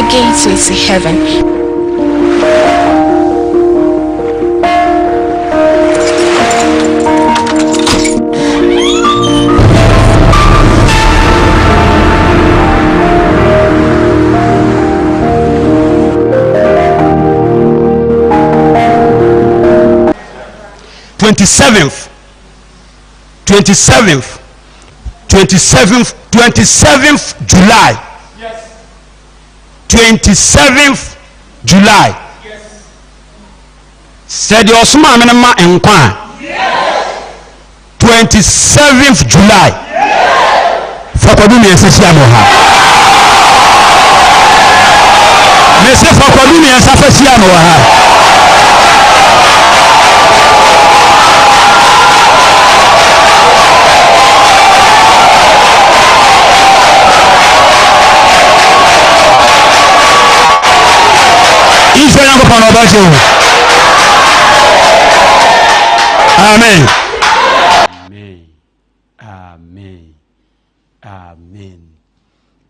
gateway to heaven. 27th 27th 27th 27th July 27th July sɛ deɛ ɔsomaa me no ma nkwa a 27th July fa kwadu mmiɛnsa hyia me wɔ ha mese fa kwadu mmiɛnsa fa hyia me wɔ ha Israel Nyankopɔn na ɔbɛgye wo. Amen. Amen. Amen. Amen.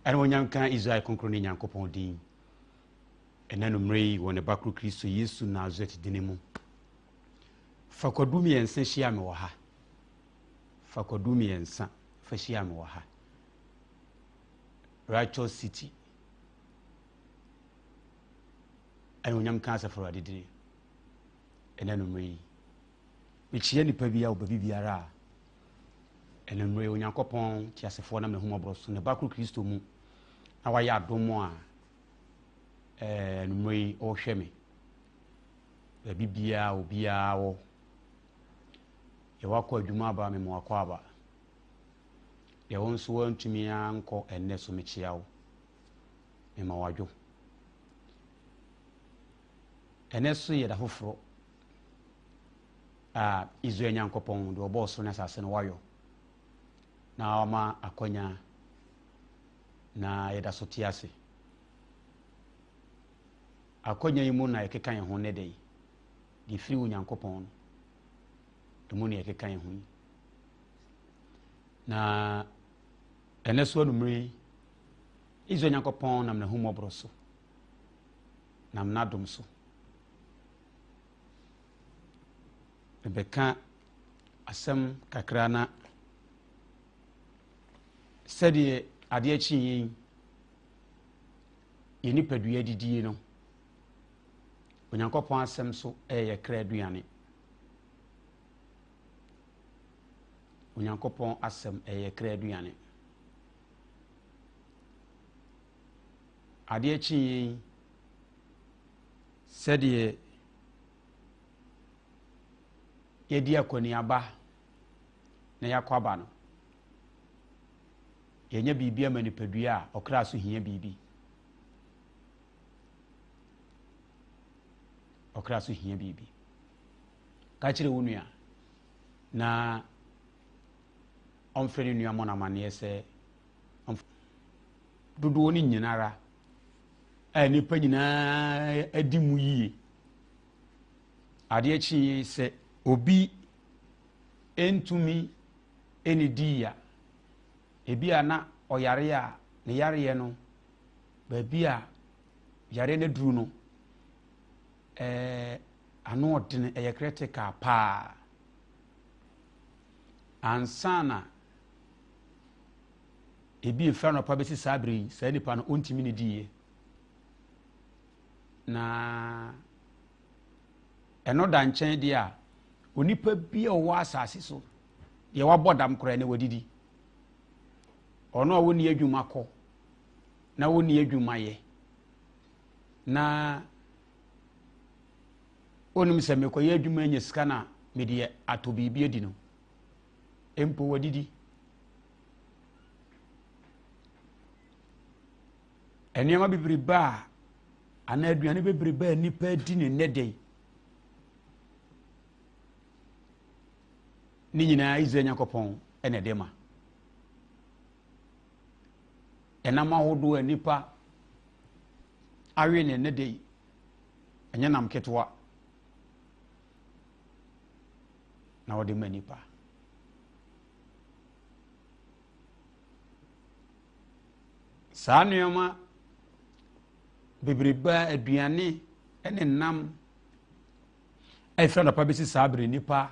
Ɛne wɔnyanka Israel kronkron ne Nyankopɔn din. Ɛna numere yi wɔ ne ba koro Kristo Yesu Nasaret dini mu. Fa kwadu mmiɛnsa hyia me wɔ ha. Fa kwadu mmiɛnsa fa hyia me wɔ ha. Righteous City. Ɛne onyam ka asafo Awurade dini. Ɛna numere yi. Mekyia nnipa biara wɔ baabi biara a anwummerɛ yi Onyankopɔn teasefoɔ nam n'ahummɔborɔ so ne ba koro Kristo mu na wayɛ adom a anwummerɛ yi ɔrehwɛ me baabi biara obiara wɔ yɛwɔ akɔ adwuma aba mema wakɔ aba deɛ wo nso wantumi ankɔ ɛnnɛ so mekyia wo mema wadwo ɛnɛ so yɛ da foforɔ a Israel Nyankopɔn, deɛ ɔbɔɔ soro ne asase no wayɔ, na wama akwanya na yɛda so te ase. Akwanya yi mu na yɛkeka yɛn ho nnɛ da yi, deɛ ɛfiri Onyankopɔn no, ɛmu na yɛkeka yɛn ho yi. Na ɛnɛ so anumere yi, Israel Nyankopɔn nam n'ahummɔborɔ so, nam n'adom so, Mebɛka asɛm kakra na sɛdeɛ adeɛ kye yɛn yɛn nipadua didie no, Onyankopɔn asɛm so ɛyɛ yɛ kra aduane. Onyankopɔn asɛm ɛyɛ yɛ kra aduane. Adeɛ kye yɛn sɛdeɛ yɛdi akɔneaba na yɛakɔ aba no, yɛnya biribi ama nipadua a ɔkra so hia biribi. Ɔkra so hia biribi. Ka kyerɛ wo nua na ɔmfrɛ ne nua mmɔ no amanneɛ sɛ dodoɔ no nyinara a nnipa nyinaa adi mu yie. Adeɛ kyeeɛ sɛ obi ntumi nnidii a, ebi a na ɔyare a ne yareɛ no, baabi a yareɛ no aduru no, ɛɛ ano ɔdene, ɛyɛ critical paa. Ansa na ebi efiri anɔpa bɛsi saa bere yi, saa nipa no ɔntumi nnidiiɛ. Na ɛno da nkyɛn deɛ a, onipa bi a ɔwɔ asase so, deɛ wabɔ dam koraa ne wadidi. Ɔno a wɔnni adwuma kɔ na wɔnni adwuma yɛ na onim sɛ mekɔyɛ adwuma anya sika na mede atɔ biribi adi no, mpo wadidi. Nneɛma bebrebe a anaa aduane bebrebe a nnipa adi ne nnɛ da yi ne nyinaa Israel Nyankopɔn na ɛde ma. Ɛnam ahodoɔ a nnipa awe ne nnɛ da yi, ɛnyɛ nam ketewa na wɔde ma nnipa. Saa nneɛma Bebrebe a aduane ne nam a ɛfiri anɔpa bɛsi saa bere nipa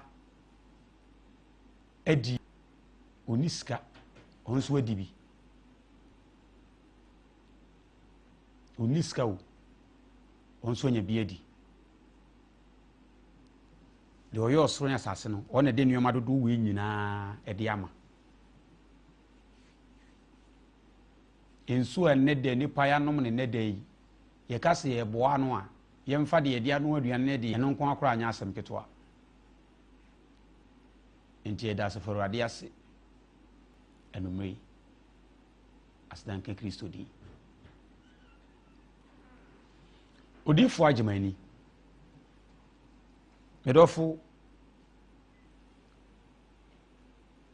adi. Ɔni sika, ɔno nso adi bi. Ɔni sika o, ɔno nso anya bi adi. Deɛ ɔyɛ ɔsoro ne asase no, ɔno na ɛde nneɛma dodoɔ wei nyinaa ɛde ama. Nsuo a nnɛ da nnipa yɛanom no nnɛ da yi, yɛka sɛ yɛreboa ano a, yɛmfa deɛ yɛde anoa aduane no deɛ, ɛno nko ara koraa nyɛ asɛm ketewa. Enti yɛda Asafo Awurade ase anwummerɛ yi. Aseda nka Kristo din. Odiyifoɔ Agyemani, medɔfo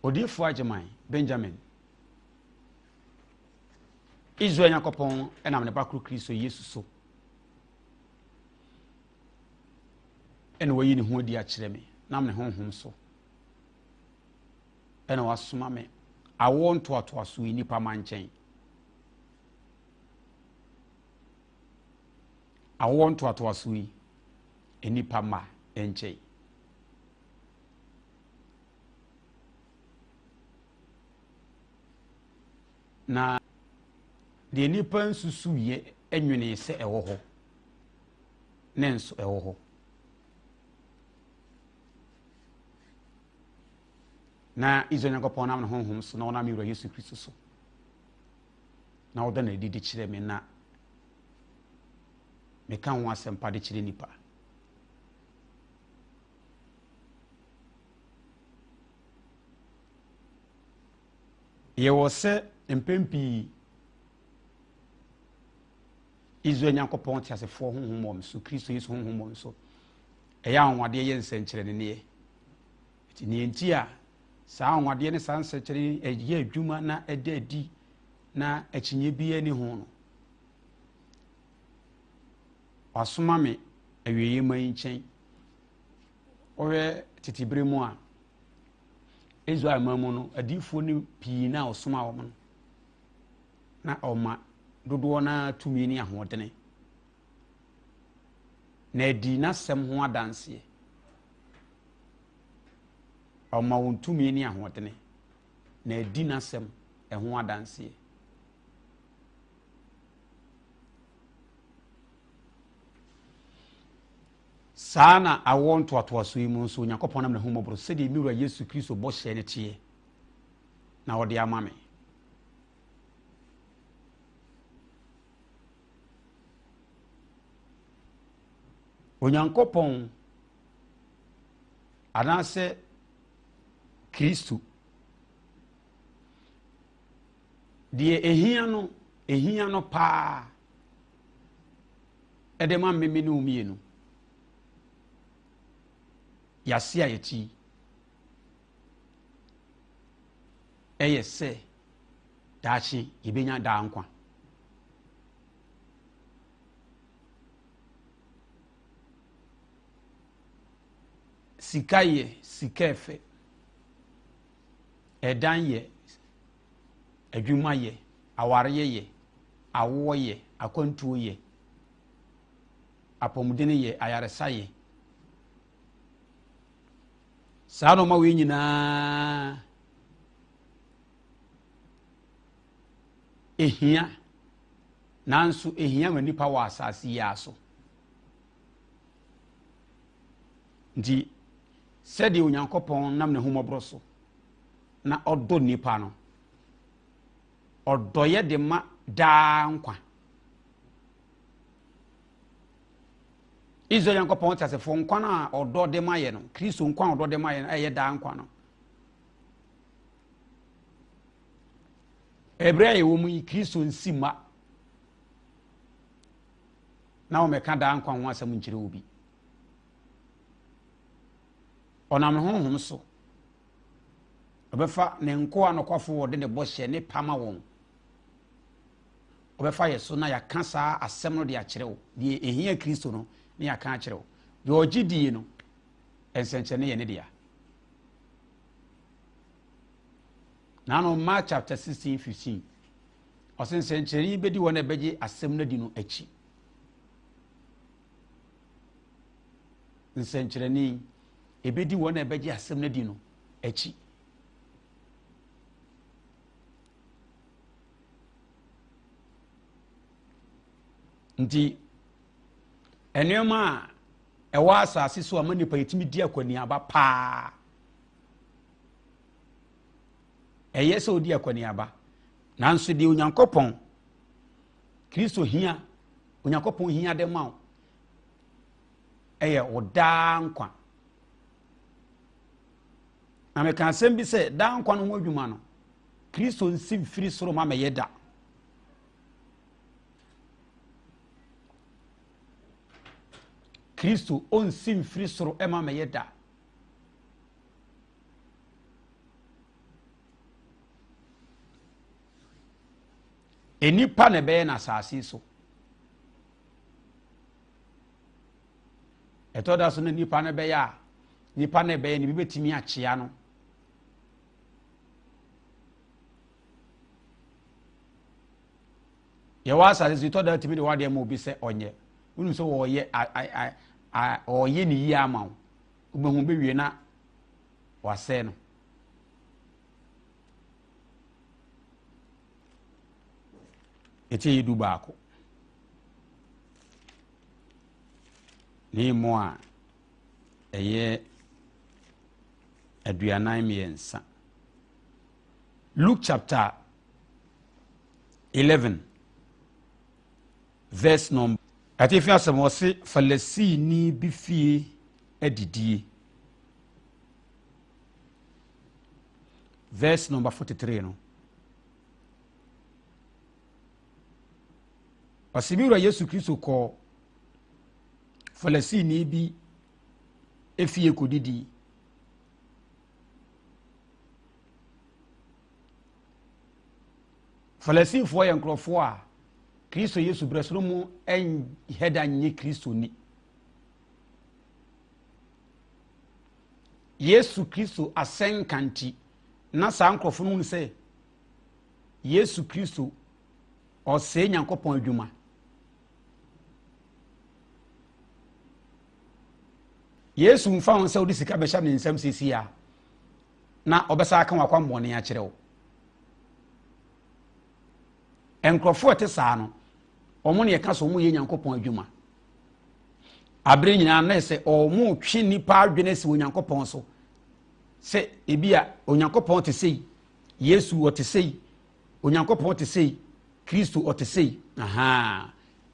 Odiyifoɔ Agyeman Benjamin, Israel Nyankopɔn nam ne ba koro Kristo Yesu so ɛna wayi ne ho adi akyerɛ me nam ne honhom so ɛna wasoma me awoɔ ntoatoasoɔ yi nnipa ma nkyɛn awoɔ ntoatoasoɔ yi nnipa ma nkyɛn. Na deɛ nnipa nsusuiɛ nwenee sɛ ɛwɔ hɔ, ne nso ɛwɔ hɔ. Na Israel Nyankopɔn nam ne honhom so na ɔnam Wura Yesu Kristo so na ɔda no adi de kyerɛ me na meka ho asɛmpa de kyerɛ nnipa. Yɛwɔ sɛ mpɛn pii Israel Nyankopɔn teasefoɔ honhom wɔ me so, Kristo Yesu honhom wɔ me so. Ɛyɛ anwanwadeɛ yɛ nsɛnkyerɛnneɛ. Nti neɛ nti a saa anwanwadeɛ ne saa nsɛnkyerɛnne ɛyɛ adwuma na ɛda adi na akyinnye biara ni ho no, wasoma me awieeɛ ma yi nkyɛn. Wohwɛ tete bere mu a, Israel man mu no, adiyifoɔ no pii na ɔsoma wɔn no, na ɔma dodoɔ no ara tumi ne ahoɔdene. Na adi n'asɛm ho adanseɛ. Ɔma wɔn tumi ne ahoɔdene. Na adi n'asɛm ho adanseɛ. Saa ara na awoɔ ntoatoasoɔ yi mu nso, Onyankopɔn nam n'ahummɔborɔ so, sɛdeɛ me Wura Yesu Kristo bɔhyɛ no teɛ, na ɔde ama me. Onyankopɔn anaasɛ Kristo deɛ ehia no ehia no paa de ma me me ne wo mmienu. Yɛase a yɛte yi ɛyɛ sɛ daakye yɛbɛnya daa nkwa. Sika yɛ sika ɛfɛ, ɛdan yɛ, adwuma yɛ, awareɛ yɛ, awoɔ yɛ, akwantuo yɛ, apɔmuden yɛ, ayaresa yɛ. Saa nneɛma wei nyinaa ehia nanso ehia ma nipa wɔ asase yi aso. Nti sɛdeɛ Onyankopɔn nam ne homɔborɔ so na ɔdɔ nipa no, ɔdɔyɛ de ma daa nkwa. Israel Nyankopɔn teasefoɔ nkwa no a ɔdɔ de ma yɛ no, Kristo nkwa a ɔdɔ de ma yɛ no, ɛyɛ daa nkwa no. Ɛberɛ a yɛwɔ mu yi, Kristo nsi mma na wɔmɛka daa nkwa ho asɛm nkyerɛ obi. Ɔnam ne honhom so ɔbɛfa ne nkoa nokwafo wɔde ne bɔhyɛ ne pama wɔn. Ɔbɛfa yɛ so na yɛaka saa asɛm no de akyerɛ wo. Deɛ ɛhia Kristo no na yɛaka akyerɛ wo. Deɛ ɔgye die no, nsɛnkyerɛnne yɛ ne dea. Naano Mark chapter 16 15 ɔsɛ nsɛnkyerɛnne yi bɛdi wɔn a ɛbɛgye asɛm no adi no akyi. nsɛnkyerɛnne yi ɛbɛdi wɔn a ɛbɛgye asɛm no adi no akyi. Nti nneɛma a ɛwɔ asase so a ma nipa yɛtumi di akɔneaba paa ɛyɛ sɛ ɔdi akɔneaba nanso deɛ Onyankopɔn Kristo hia Onyankopɔn hia de ma wo ɛyɛ wo daa nkwa. Na meka asɛm bi sɛ daa nkwa no ho adwuma no Kristo nsi mfiri soro ma mɛyɛ da. Kristo ɔnsi mfiri soro ma mɛyɛ da. Nnipa na ɛbɛyɛ no asase so. Ɛtɔ da so na nipa no bɛyɛ a, nipa no ɛbɛyɛ no bi bɛtumi akyea no. Yɛwɔ asase so ɛtɔ da tumi de wadeɛ ma obi sɛ ɔnyɛ. Wonim sɛ wɔyɛ ɔyɛ ne yie ama wo. Wobɛhu bɛwie na wasɛe no. Ɛti yɛ 11. Ne mu a ɛyɛ 43. Luke chapter 11 verse number. Atifi asɛm ɔse Falasini bi fie adidie. Verse number 43 no. Ɔse me wura Yesu Kristo kɔɔ Falasini bi efie kɔdidi. Falasifoɔ yɛ nkurɔfoɔ a Kristo Yesu berɛ so no mu nhɛ da nye Kristo ni. Yesu Kristo asɛnka nti na saa nkurɔfoɔ no hunu sɛ Yesu Kristo ɔsɛe Nyankopɔn adwuma. Yesu mfa ho sɛ wode sika bɛhyɛ ne nsam seesei a na ɔbɛsa aka wakwammɔne akyerɛ wo. Nkurɔfoɔ ɛte saa no, wɔn ne ɛka sɛ wɔn yɛ Nyankopɔn adwuma. Abere nyinaa na sɛ wɔn retwe nnipa adwene si Onyankopɔn so sɛ ebi a Onyankopɔn te sei, Yesu ɔte sei, Onyankopɔn te sei, Kristo ɔte sei. Ahaa,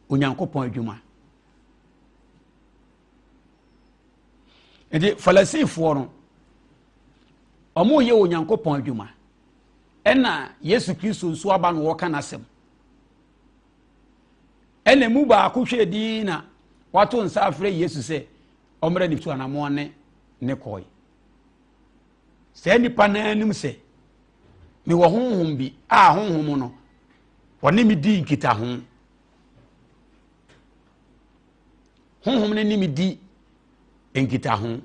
Onyankopɔn adwuma. Nti Farisifoɔ no, wɔyɛ Onyankopɔn adwuma. Ɛna Yesu Kristo nso aba na wɔka n'asɛm. Ɛna mu baako hwɛ din na wato nsa afrɛ Yesu sɛ ɔmmra ne tu anamoa ne ne kɔe. Saa nipa no anim sɛ mewɔ honhom bi a honhom no ɔne me di nkitaho. Honhom no ne me di nkitaho.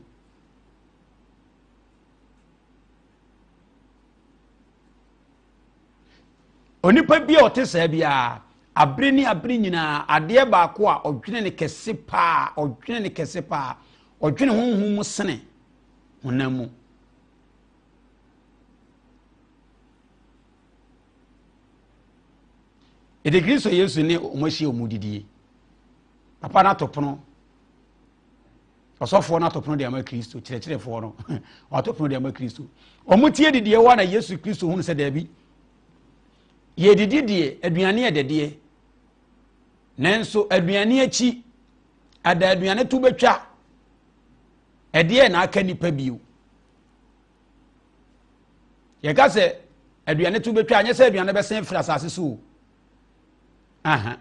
Onipa bi a ɔte saa biara, abere ne abere nyinaa, adeɛ baako a ɔdwene ne kɛse paa, ɔdwene ne kɛse paa, ɔdwene honhom mu sene honam mu. Ɛde Kristo Yesu ne wɔn ahyia wɔn didie. Papa no ato pono. Ɔsɔfoɔ no ato pono de ama Kristo, kyerɛkyerɛfoɔ no wato pono de ama Kristo. Wɔn tie didiɛ wɔ na Yesu Kristo hunu sɛ daabi. Yɛdidi deɛ, aduane yɛ dɛdeɛ. Nanso aduane akyi, ada aduane to bɛtwa. Ɛdeɛ na aka nipa bio. Yɛka sɛ aduane to bɛtwa, anyɛ sɛ aduane bɛsɛn firi asase so o. Aha.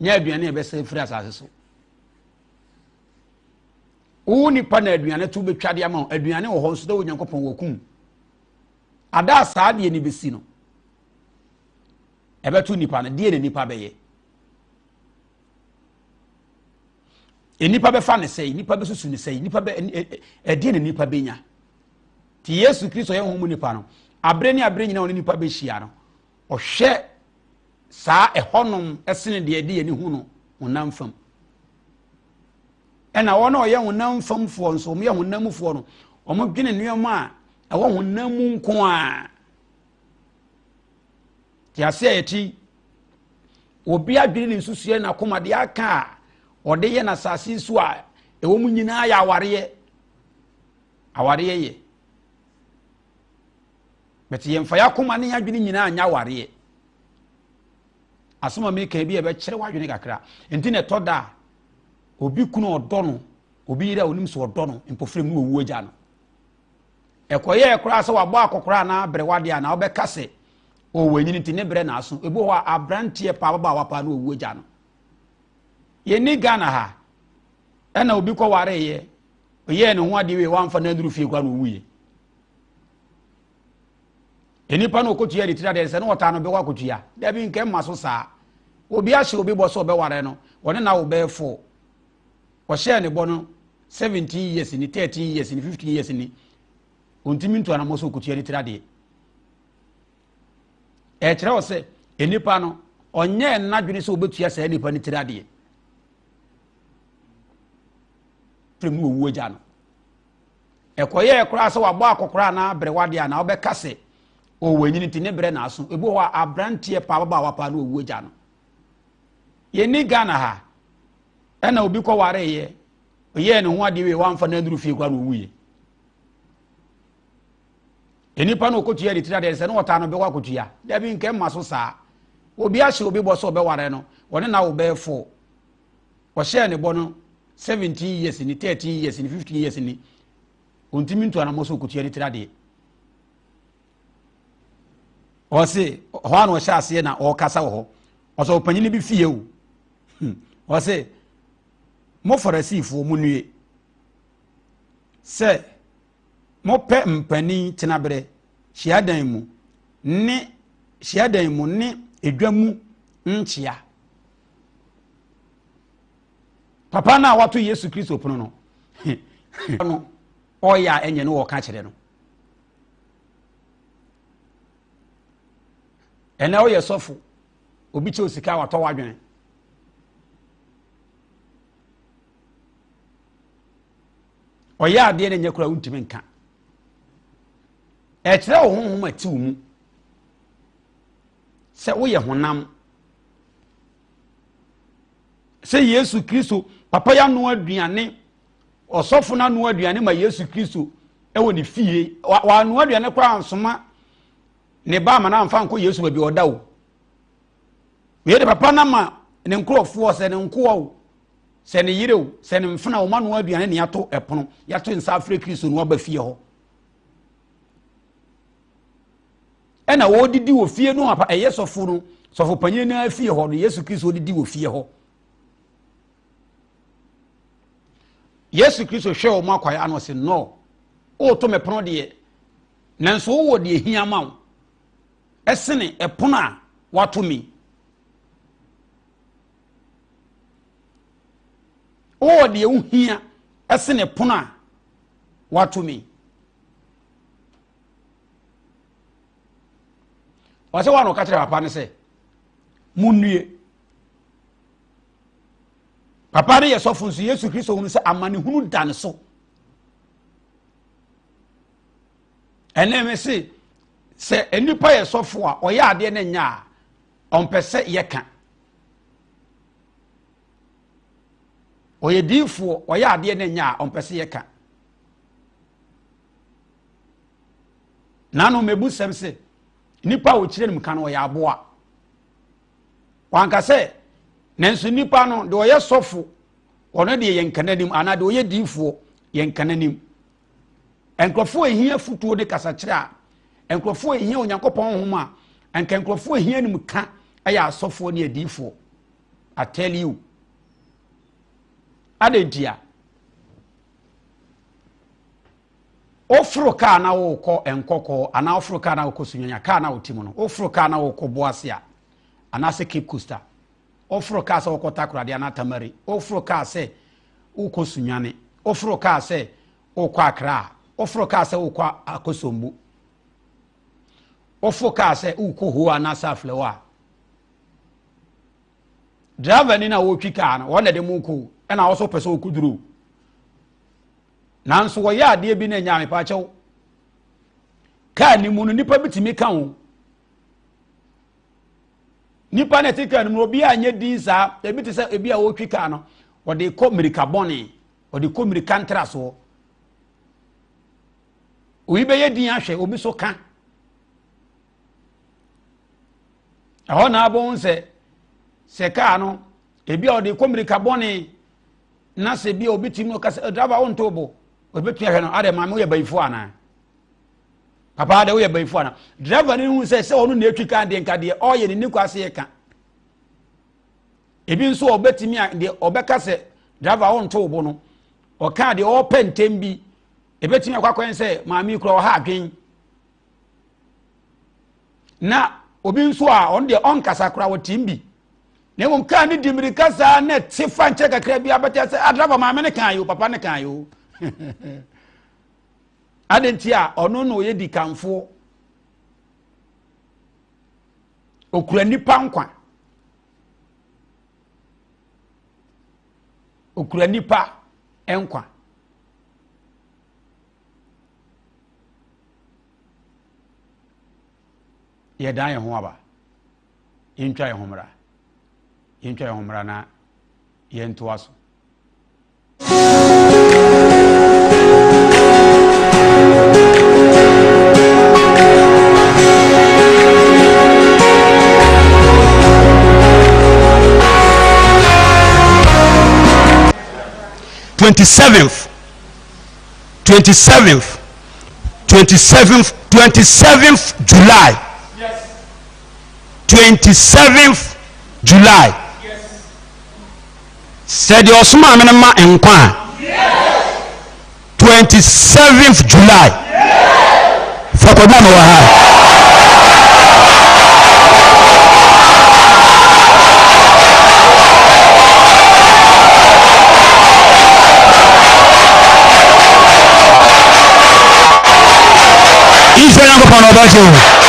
Nyɛ aduane a ɛbɛsɛn firi asase so. Wo nipa na aduane to bɛtwa de ama wo. Aduane wɔ hɔ nso dɛ Onyankopɔn wɔ kum. Ada a saa deɛ no bɛsi no, ɛbɛto nipa no, deɛ na nipa bɛyɛ. Nipa bɛfa ne sɛe, nipa bɛsusu ne sɛe, nipa bɛ ɛdeɛ na nipa bɛnya. Ti Yesu Kristo yɛ honhom nipa no, abere ne abere nyinaa ɔne nipa bɛhyia no, ɔhwɛ saa ɛhɔnom sene deɛ ɛde yɛn hu no honam fam. Ɛna wɔn a wɔyɛ honam famfoɔ nso, wɔyɛ honam mufoɔ no, wɔdwene nneɛma a ɛwɔ honam mu nko ara. Te ase a yɛte yi, obi adwene ne nsusuɛ n'akoma deɛ aka a ɔde yɛ n'asase so a ɛwɔ mu nyinaa yɛ awareɛ. Awareɛ yɛ. Bɛte yɛmfa yɛ akoma ne yɛn adwene nyinaa nyɛ awareɛ. Asɛm a meka bi a ɛbɛkyerɛ w'adwene kakra. Nti na ɛtɔ da a obi kunu ɔdɔ no, obi yere a onim sɛ ɔdɔ no, mpofirim no owu agya no. Ɛkɔyɛɛ koraa sɛ wabɔ akɔkora anaa aberewa deɛ anaa wobɛka sɛ ɔwɔ anyini nti ne berɛ na aso. Ebi wɔ hɔ a aberanteɛ paa ababaawa paa na owu agya no. Yɛnni Ghana ha ɛna obi kɔwareeɛ ɔyɛɛ ne ho adeɛ wei wamfa no aduru fie koraa na owuiɛ. Nnipa no ɔkɔtua ne tiri adeɛ sɛ ne ɔtaa no bɛkɔ akɔtua. Dabi nka mma so saa. Obi ahyɛ obi bɔ sɛ ɔbɛware no, ɔne na wo bɛyɛ fo. Ɔhyɛɛ ne bɔ no 17 years ni, 13 years ni, 15 years ni. Ɔntumi ntu anammɔ sɛ ɔkɔtua ne tiri adeɛ. Ɛkyerɛ wɔ sɛ nnipa no ɔnyɛɛ n'adwene sɛ ɔbɛtua saa nnipa no tiri adeɛ. Firi mu ɔwu agya no. Ɛkɔyɛɛ koraa sɛ wabɔ akɔkora anaa aberewa deɛ anaa wobɛka sɛ ɔwɔ anyini nti ne berɛ na aso. Ebi wɔ hɔ a aberanteɛ paa ababaawa paa na ɔwu agya no. Yɛnni Ghana ha ɛna obi kɔwareeɛ ɔyɛɛ ne ho adeɛ wei wamfa no aduru fie koraa na ɔwuiɛ. Nnipa no ɔkɔtua ne tiri adeɛ sɛ ne ɔtaa no bɛkɔ akɔtua. Dabi nka mma so saa. Obi ahyɛ obi bɔ sɛ ɔbɛware no ɔne na wo bɛyɛ fo. Ɔhyɛɛ ne bɔ no 17 years ni 13 years ni 15 years ni ɔntumi ntu anammɔ sɛ ɔkɔtua ne tiri adeɛ. Ɔse hɔ a na ɔhyɛ aseɛ na ɔrekasa wɔ hɔ. Ɔsɛ ɔpanyini bi fie o. Ɔse mo Farisifoɔ mo nue sɛ mopɛ mpanin tenaberɛ hyiadan mu ne hyiadan mu ne edwa mu nkyea. Papa no a wato Yesu Kristo pono no no ɔyɛ a ɛnyɛ no wɔka kyerɛ no. Ɛnɛ woyɛ sɔfo, obi kyɛ osika watɔ w'adwene. Ɔyɛ adeɛ no nyɛ koraa wontumi nka. Ɛkyerɛ wo honhom a ɛte wo mu sɛ woyɛ honam sɛ Yesu Kristo papa yɛ ano aduane ɔsɔfo no ano aduane ma Yesu Kristo ɛwɔ ne fie wanoa aduane koraa ansoma ne ba ama no amfa nkɔ Yesu baabi ɔda o. Wei de papa no ama ne nkurɔfoɔ sɛ ne nkoa o sɛ ne yere o sɛ ne mfena o ma noa aduane ne yɛato ɛpono yɛato nsa afrɛ Kristo no aba fie hɔ ɛna wɔredidi wɔ fie no apa ɛyɛ sɔfo no sɔfo panyin no fie hɔ no Yesu Kristo didi wɔ fie hɔ. Yesu Kristo hwɛ wɔn akwae ano sɛ no woto me pono deɛ nanso wowɔ deɛ hia ma wo ɛsene ɛpono a wato mi. Wowɔ deɛ wohia ɛsene pono a wato mi. Ɔsɛ wɔn a ɔka kyerɛ papa no sɛ munnue. Papa no yɛ sɔfo nso Yesu Kristo hunu sɛ amanehunu da ne so. Ɛnna mi se sɛ nnipa yɛ sɔfo a ɔyɛ adeɛ no nyɛ a ɔmpɛ sɛ yɛka. Ɔyɛ diifoɔ ɔyɛ adeɛ no nyɛ a ɔmpɛ sɛ yɛka. Nano mebu sɛm sɛ nipa a ɔkyerɛ no mu ka no ɔyɛ aboa. Wanka sɛ nanso nipa no deɛ ɔyɛ sɔfo ɔno deɛ yɛn nka n'anim anaa deɛ ɔyɛ diifoɔ yɛn nka n'anim. Nkurɔfoɔ ehia futuo ne kasakyerɛ a nkurɔfoɔ ehia Onyankopɔn honhom a nka nkurɔfoɔ ehia no mu ka ɛyɛ asɔfoɔ ne adiifoɔ. I tell you. Adɛn ntia? Woforo kaa na wokɔ Nkɔkɔɔ anaa woforo kaa na wokɔ Sunyanya, kaa na wote mu no, woforo kaa na wokɔ Boase a, anaasɛ Cape Coast a, woforo kaa sɛ wokɔ Takoradi anaa Tamale, woforo kaa sɛ wokɔ Sunyane, woforo kaa sɛ wokɔ Accra a, woforo kaa sɛ wokɔ Akosombo, woforo kaa sɛ wokɔ Ho anaasɛ Aflao a, driver ni na wɔretwi kaa no, wɔn na ɛde mo kɔ o, ɛna wɔso pɛ sɛ wɔkɔduru o. Nanso wɔyɛ adeɛ bi na ɛnyɛ amepaakyɛw. Kaa ne mu no nipa bi tumi ka ho. Nipa na ɛte kaa no mu obi a nyɛ din saa ebi te sɛ ebi a ɔretwi kaa no ɔde kɔ mmirika bɔne ɔde kɔ mmirika ntrasoɔ. Obi bɛyɛ din ahwɛ obi so ka. Ɛhɔ na abɔn sɛ sɛ kaa no ebi a ɔde kɔ mmirika bɔne na sɛ bi a obi ti mu ɔka sɛ driver wo nto bo obetumi ahwɛ no adɛ maame woyɛ bayifo anaa papa adɛ woyɛ bayifo anaa driver no hu sɛ sɛ ɔno na etwi kan deɛ nka deɛ ɔyɛ ne nikwa ase yɛ ka ebi nso ɔbɛtumi a deɛ ɔbɛka sɛ driver wo nto bo no ɔka deɛ ɔpɛ ntɛm bi ebetumi akɔ akɔyɛ sɛ maame kura ɔha adwen na obi nso a ɔno deɛ ɔnkasa koraa ɔtim bi na mmom kaa ne di mmirika saa na ɛte fa nkyɛn kakra bi abɛtɛ sɛ adraba ah, maame ne kan yi o papa ne kan yi o ade nti a ɔno na ɔyɛ dikanfoɔ okura nipa nkwa okura nipa nkwa. Yɛdan yɛn ho aba. Yɛntwa yɛn ho mmra. Yɛntwa yɛn ho mmra na yɛntoa so. 27th 27th 27th 27th July 27th July sɛ deɛ ɔsomaa me no ma nkwa a 27th July fɔkɔbɔ no wɔ ha. Israel Nyankopɔn na ɔbɛgye wo.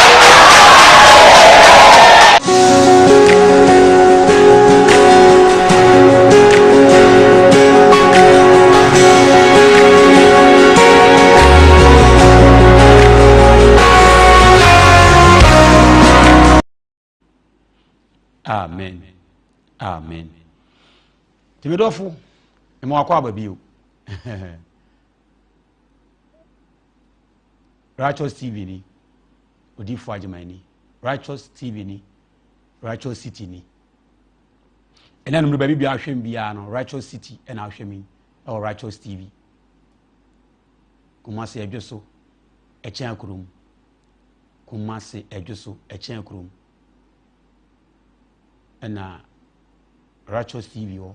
Amen. Amen. Tìmí dɔfo, ɛmɔ akɔ aba bio. Righteous TV ni, Odifo Agyeman ni, Righteous TV ni, Righteous City ni. Ɛna numere baabi biara ahwɛ mu biara no, Righteous City ɛna ahwɛ mu ɛwɔ Righteous TV. Kumasi Adwo so, ɛkyɛn akurom. Kumasi Adwo so, ɛkyɛn akurom. Ɛna Righteous TV wɔ.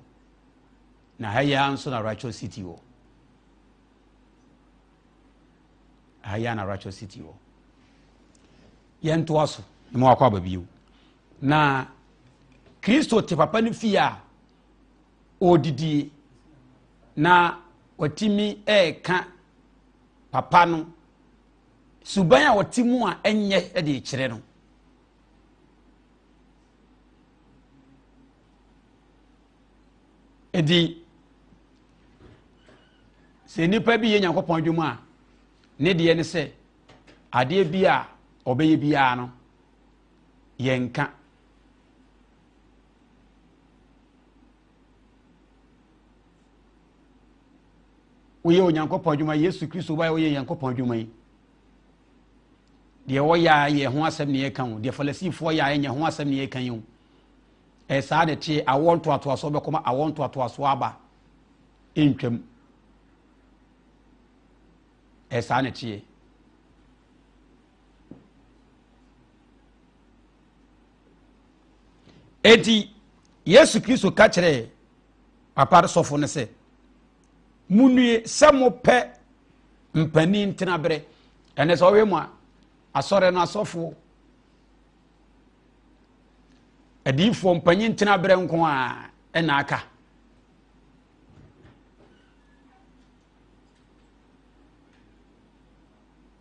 Na ha yi ara nso na Righteous City wɔ. Ha yi ara na Righteous City wɔ. Yɛntoa so na ma wakɔ aba bio. Na Kristo te papa no fie a ɔredidie na watumi ɛreka papa no suban a ɔte mu a ɛnyɛ de kyerɛ no. Enti sɛ nnipa bi yɛ Nyankopɔn adwuma a, ne deɛ ne sɛ adeɛ bi a ɔbɛyɛ biara no yɛnka. Woyɛ Onyankopɔn adwuma, Yesu Kristo ba woyɛ Nyankopɔn adwuma yi. Deɛ wɔyɛ a yɛ ho asɛm ne yɛka o, deɛ Farisifoɔ yɛ a ɛnyɛ ho asɛm ne yɛka yi o. Ɛyɛ saa na ɛteɛ, awoɔ ntoatoasoɔ bɛkɔma awoɔ ntoatoasoɔ aba ntwam. Ɛyɛ saa na ɛteɛ. Enti Yesu Kristo ka kyerɛɛ papa sɔfo no sɛ, Munnue sɛ mopɛ mpanin tenaberɛ. Ɛnɛ sɛ ɔhwɛ mu a, asɔre no asɔfoɔ Adiyifoɔ mpanyin tenaberɛ nko a ɛna aka.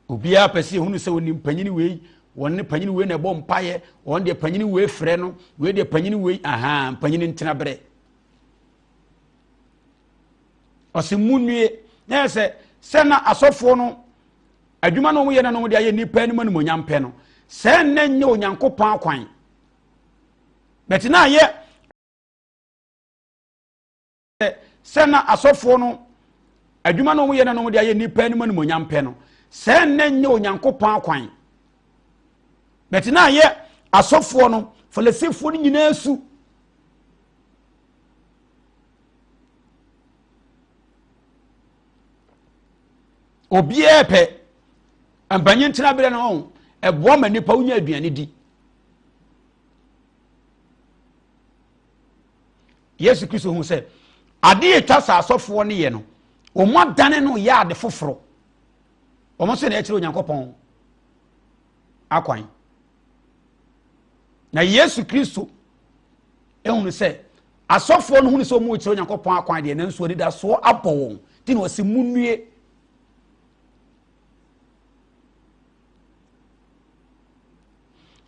Obiara pɛ sɛ ehunu sɛ onim panyin wei, wɔn ne panyin wei na ɛbɔ mpaeɛ, wɔn deɛ panyin wei frɛ no, wei deɛ panyin wei, ahaa, mpanyin ntenaberɛ. Ɔsɛ mu nue, na yɛ sɛ Sɛ na asɔfoɔ no adwuma no wɔyɛ na no wɔde ayɛ nnipa anim animuonyam pɛ no, sɛ nnɛ nyɛ Onyankopɔn akwan. Bɛte na ayɛ sɛ na asɔfoɔ no adwuma no wɔyɛ na no wɔde ayɛ nnipa anim animuonyam pɛ no, sɛ nnɛ nyɛ Onyankopɔn akwan. Bɛte na ayɛ asɔfoɔ no, Farisifoɔ no nyinaa su. Obiara pɛ mpanyin tena berɛ no ho ɛboa ma nipa wonya aduane di. Yesu Kristo hu sɛ ade atwa sɛ asɔfoɔ no yɛ no, wɔn adane no yɛ ade foforɔ. Wɔn nso na ɛkyerɛ Onyankopɔn akwan. Na Yesu Kristo ehunu sɛ asɔfoɔ no hunu sɛ wɔn rekyerɛ Onyankopɔn akwan deɛ, nanso anidasoɔ abɔ wɔn ti na wɔsi mu nnue.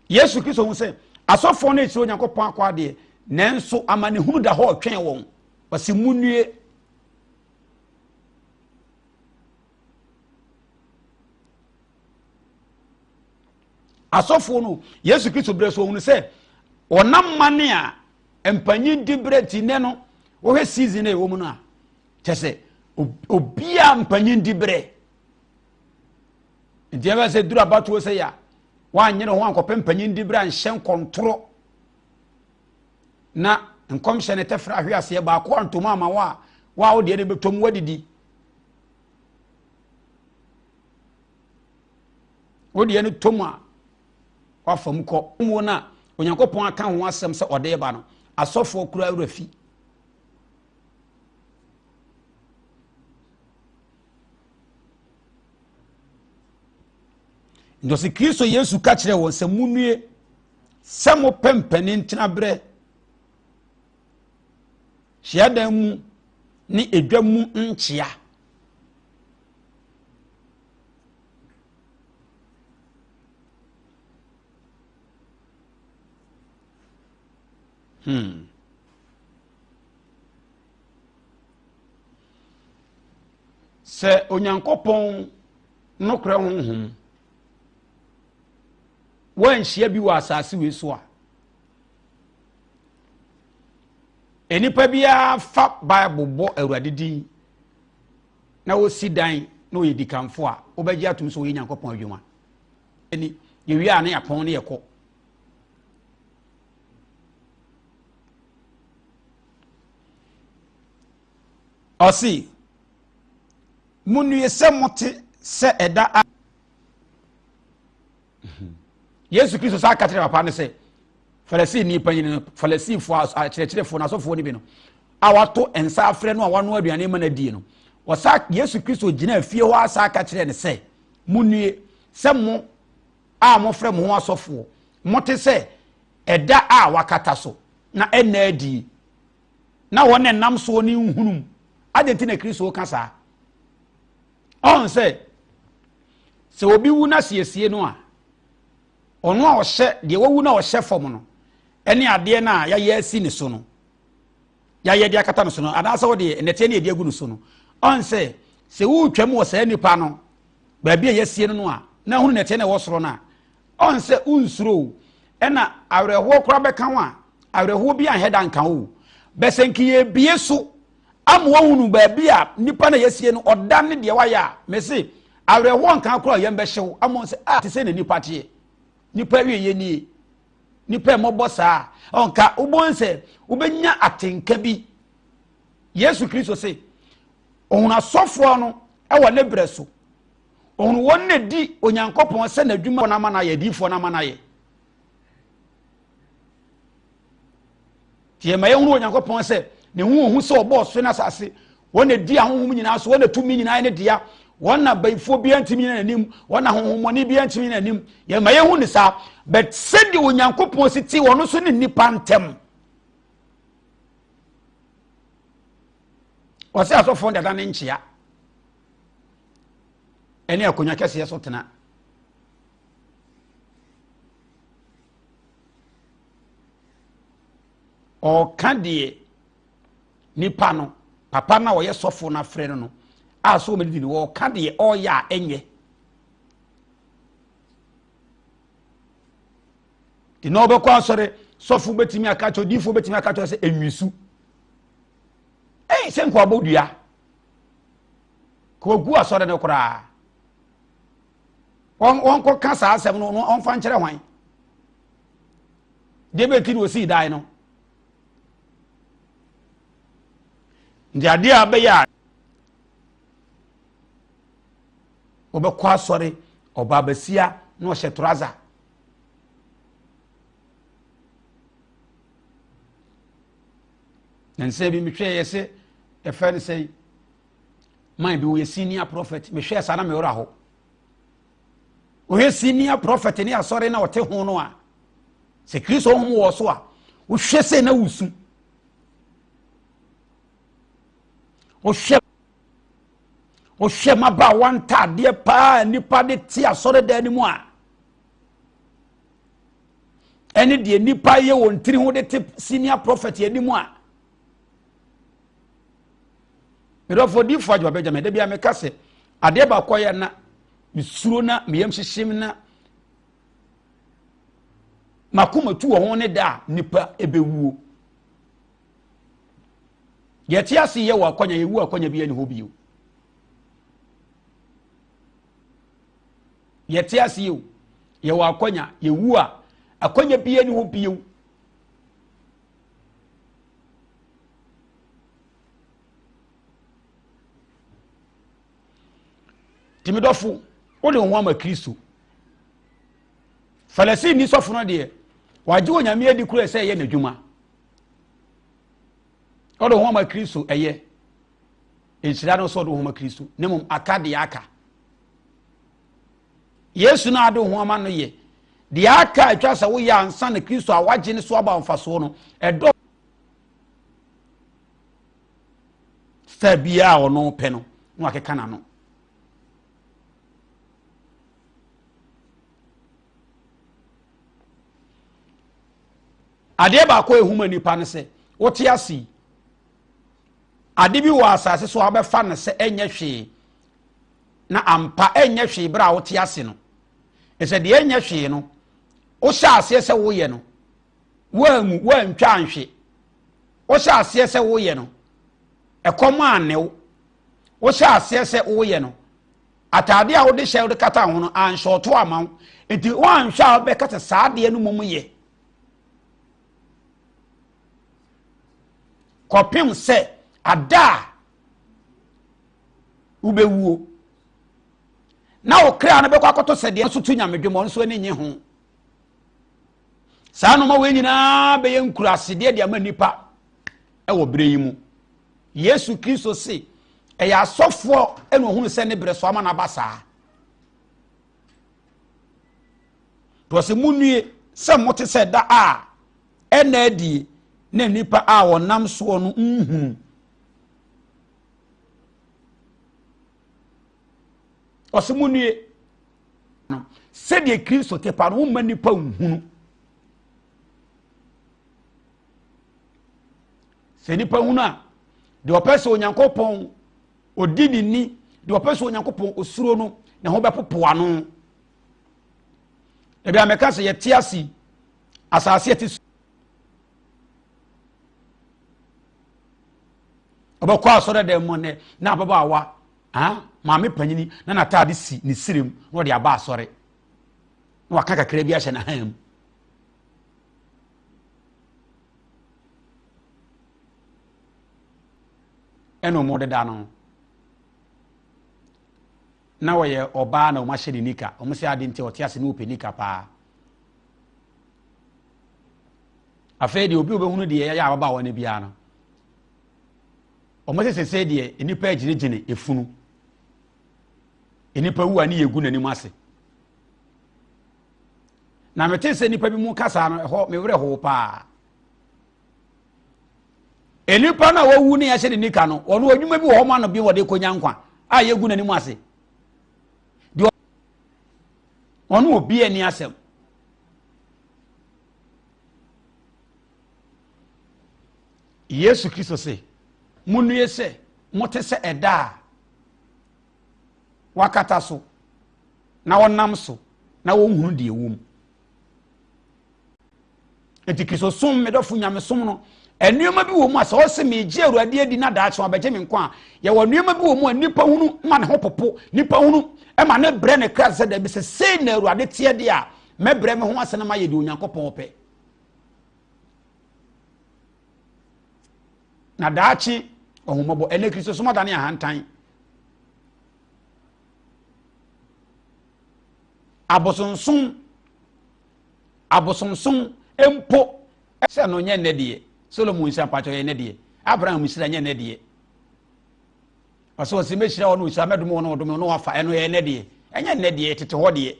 Yesu Kristo hu sɛ asɔfoɔ no rekyerɛ Onyankopɔn akwan deɛ, nanso amanehunu da hɔ ɔtwɛn wɔn. Wɔsi mu nnue. Asɔfoɔ no, Yesu Kristo berɛ so, ɔhunu sɛ ɔnam mane a mpanyin di berɛ nti nnɛ no, wohwɛ season a ɛwɔ mu no a, kyɛ sɛ obiara mpanyin di berɛ. Nti ɛbɛ sɛ duru abatoɔ sɛ yɛ a, woanyere ho ankɔpɛ mpanyin di berɛ anhyɛ nkɔntorɔ na nkɔmhyɛ no tɛfrɛ ahwe aseɛ baako antom ama wo a, wo a wodeɛ no bɛtɔm woadidi. Wo deɛ no tɔ mu a, wafa mu kɔ. Mu no a Onyankopɔn aka ho asɛm sɛ ɔde ba no, asɔfoɔ koraa werɛ fi. Nti ɔsɛ Kristo Yesu ka kyerɛ wɔn sɛ munnue sɛ mopɛ mpanin tenaberɛ hyiadan mu ne edwa mu nkyea. Sɛ Onyankopɔn nokorɛ honhom woanhyia bi wɔ asase wei so a, nnipa biara fa Bible bɔ Awurade din na ɔsi dan na ɔyɛ dikanfo a, wobɛgye atom sɛ ɔyɛ Nyankopɔn adwuma. Ɛni, yɛwie a ne yɛapɔn ne yɛkɔ. Ɔse, munnue sɛ mote sɛ ɛda a Yesu Kristo saa ka kyerɛ papa no sɛ Farisini panyin no, Farisifoɔ akyerɛkyerɛfoɔ no asɔfoɔ no bi no a wato nsa afrɛ no a wanoa aduane ma no adie no, ɔsa Yesu Kristo gyina fie hɔ asa ka kyerɛ no sɛ, munnue sɛ mo a mofrɛ mo ho asɔfoɔ, mote sɛ ɛda a wakata so na ɛnna adie, na wɔn na ɛnam soɔ no nhunum. Adɛn nti na Kristo ka saa? Ɔn sɛ sɛ obi wu na siesie no a, ɔno a ɔhyɛ deɛ wawu na ɔhyɛ fam no ɛne adeɛ no a yɛayɛ asi ne so no, yɛayɛ de akata no so no, anaasɛ wɔde nnɛteɛ ne yɛde agu no so no, ɔn sɛ sɛ wotwam wɔ saa nipa no baabi a yɛasie no no a, na ahunu nnɛteɛ no ɛwɔ soro no a, ɔn sɛ wonsuro o, ɛna awerɛhoɔ koraa bɛka ho a, awerɛhoɔ bi anhɛ da nka wo. Bɛsɛ nka yɛbie so ama wahunu baabi a nipa na yɛasie no ɔda ne deɛ wayɛ a, mese awerɛhoɔ nka koraa yɛn bɛhyew ama sɛ a te sɛ na nipa teɛ, nipa awie yɛ nie, nipa mmɔbɔ saa, ɔnka wobɔn sɛ wobɛnya atenka bi. Yesu Kristo se ɔhunu asɔfoɔ no wɔ ne berɛ so, ɔhunu wɔn na di Onyankopɔn sɛ n'adwuma no ama no ayɛ, adiyifoɔ no ama no ayɛ. Nti yɛma yɛhunu Onyankopɔn sɛ ne ho ohu sɛ ɔbɔɔ soro ne asase, wɔn na di ahonhom nyinaa so, wɔn na tumi nyinaa ne dea, wɔn na bayifoɔ biara ntumi nyina n'anim, wɔn na honhommɔne biara ntumi nyina n'anim. Yɛma yɛhu ne saa, but sɛdeɛ Onyankopɔn si te ɔno so ne nnipa ntam. Ɔsɛ asɔfoɔ dada ne nkyea ɛne akonnwa kɛseɛ so tena. Ɔreka deɛ nipa no, papa no a ɔyɛ sɔfo no afrɛ no no, A so wɔn didi no wɔka deɛ ɔreyɛ a ɛnyɛ. De na ɔbɛkɔ asɔre sɔfo bɛtumi aka kyerɛ odiifoɔ bɛtumi aka kyerɛ sɛ enwisu. Ɛyɛ sɛ nkɔabɔ dua. Kɔgu asɔre no koraa. Wɔn wɔnkɔka saa asɛm no wɔmfa nkyerɛ hwan. Deɛ bɛti na osii dan no. Nti adeɛ a bɛyɛ a wɔbɛkɔ asɔre ɔbaa basia na ɔhyɛ trouser. Na nsɛm bi mehwɛ yɛ sɛ ɛfɛ no sɛ man bi wɔyɛ senior prophet mehwɛ saa na mewura hɔ wɔyɛ senior prophet ne asɔre na ɔte ho no a sɛ kristo honhom wɔ so a wohwɛ sɛ na wusu wohwɛ wohwɛ mmabaawa ntaadeɛ paa nnipa de te asɔredan no mu a ɛne deɛ nnipa yɛ wɔn tiri ho de te senior prophet anim a medɔfo diifo adwuma bɛgya me da bi a meka sɛ adeɛ baako yɛ na mesuro na meyam hyehyem na makoma tu wɔ ho ne da a nipa ɛbɛwuo Yɛte ase yɛ wɔ akwanya yɛwu akwanya bi ɛne hɔ bio. Yɛte ase yɛ o yɛwɔ akwanya yɛwu a akwanya bi ɛne hɔ bio. Tìmídɔfo wode wo ho ama Kristo. Falasini sɔfo no deɛ wagye Onyame adi kura sɛ ɛyɛ n'adwuma. Ɔde ho ama Kristo ɛyɛ nhyira no sɛ ɔde ho ama Kristo na mmom aka deɛ aka. Yesu no ade ho ama no yɛ deɛ aka atwa sɛ woyɛ ansa na Kristo a wagye ne so aba mfasoɔ no ɛdɔ star biara a ɔno pɛ no na wakeka n'ano. Adeɛ baako a ɛhu ma nipa no sɛ wote ase yi ade bi wɔ asase so a wobɛfa no sɛ ɛnyɛ hwee na ampa ɛnyɛ hwee berɛ a wote ase no ɛsɛ deɛ ɛnyɛ hwee no wohyɛ aseɛ sɛ woyɛ no woanwu woantwa anhwe wohyɛ aseɛ sɛ woyɛ no ɛkɔm anne wo wohyɛ aseɛ sɛ woyɛ no Ataadeɛ a wode hyɛ wode kata ho no anhyɔɔto ama wo nti woanhwɛ a wobɛka sɛ saa adeɛ no mmom yɛ kɔpem sɛ ada a wobɛwuo na wo kra no bɛkɔ akɔtɔ sɛ deɛ nso to nyamedwom ɔno nso ani nye ho saa nnoɔma wei nyinaa bɛyɛ nkurasedeɛ de ama nnipa ɛwɔ berɛ yi mu Yesu Kristo se ɛyɛ asɔfoɔ ɛna ohunu sɛ ne berɛ so ama no aba saa. Tɔ sɛ munnue sɛ mote sɛ da a ɛna adie na nnipa a wɔnam soɔ no nhunu. Ɔsɛ munnue no sɛdeɛ Kristo te pa no womma nnipa nhunu. Sɛ nipa hunu a, deɛ ɔpɛ sɛ Onyankopɔn ɔdi ne ni, deɛ ɔpɛ sɛ Onyankopɔn osuro no, ne ho bɛpopo ano. Ebi a mɛka sɛ yɛte ase asase yɛte so. Ɔbɛkɔ asɔre dɛm mu nnɛ na ababaawa ah, maame panyini na n'ataade si ne sirem na ɔde aba asɔre na waka kakra bi ahyɛ n'ahan mu. Ɛna wɔn deda no na wɔyɛ ɔbaa na wɔn ahyɛ ne nika wɔn sɛ adi nti ɔte ase ne ɔpɛ nika paa afei deɛ obi obɛhunu deɛ ɛyɛ ababaawa no biara no wɔn sɛ sɛsɛ deɛ nnipa agyinagyina efunu nnipa wu a ne yɛ gu n'anim ase. Na mete sɛ nnipa bi mu kasa no, ɛhɔ me werɛ how paa. Nnipa no a wɔwu ne yɛahyɛ ne nika no, wɔn adwuma bi wɔ hɔ ma no bi wɔde kɔnya nkwa a yɛgu n'anim ase. Deɛ ɔno obi ani asɛm. Yesu Kristo se, monnue sɛ mote sɛ ɛda a. wakata so na wɔnam so na wɔnhunu deɛ ɛwɔ mu. Nti Kristosom, me dɔfo nyamesom no, nneɛma bi wɔ mu a sɛ ɔsɛ megye Awurade adi na daakye wabɛgye me nkwa a, yɛwɔ nneɛma bi wɔ mu a nnipa hunu ma ne ho popo, nnipa hunu ma ne brɛ ne kra sɛ dabi sɛ sei na Awurade teɛ deɛ a, mɛbrɛ me ho ase na mayɛ deɛ Onyankopɔn pɛ. Na daakye ɔhomɔbɔ, ɛnɛ Kristosom adane ahantan. Abosonsom Abosomsom mpo sɛ no nyɛ nnɛ deɛ. Solomon nhyira mpakyɛ yɛ nnɛ deɛ. Abraham nhyira nyɛ nnɛ deɛ. Ɔsɛ ɔsɛ mɛhyira wɔn ɔhyira mɛdom wɔn ɔdom no wafa ɛno yɛ nnɛ deɛ. Ɛnyɛ nnɛ deɛ tete hɔ deɛ.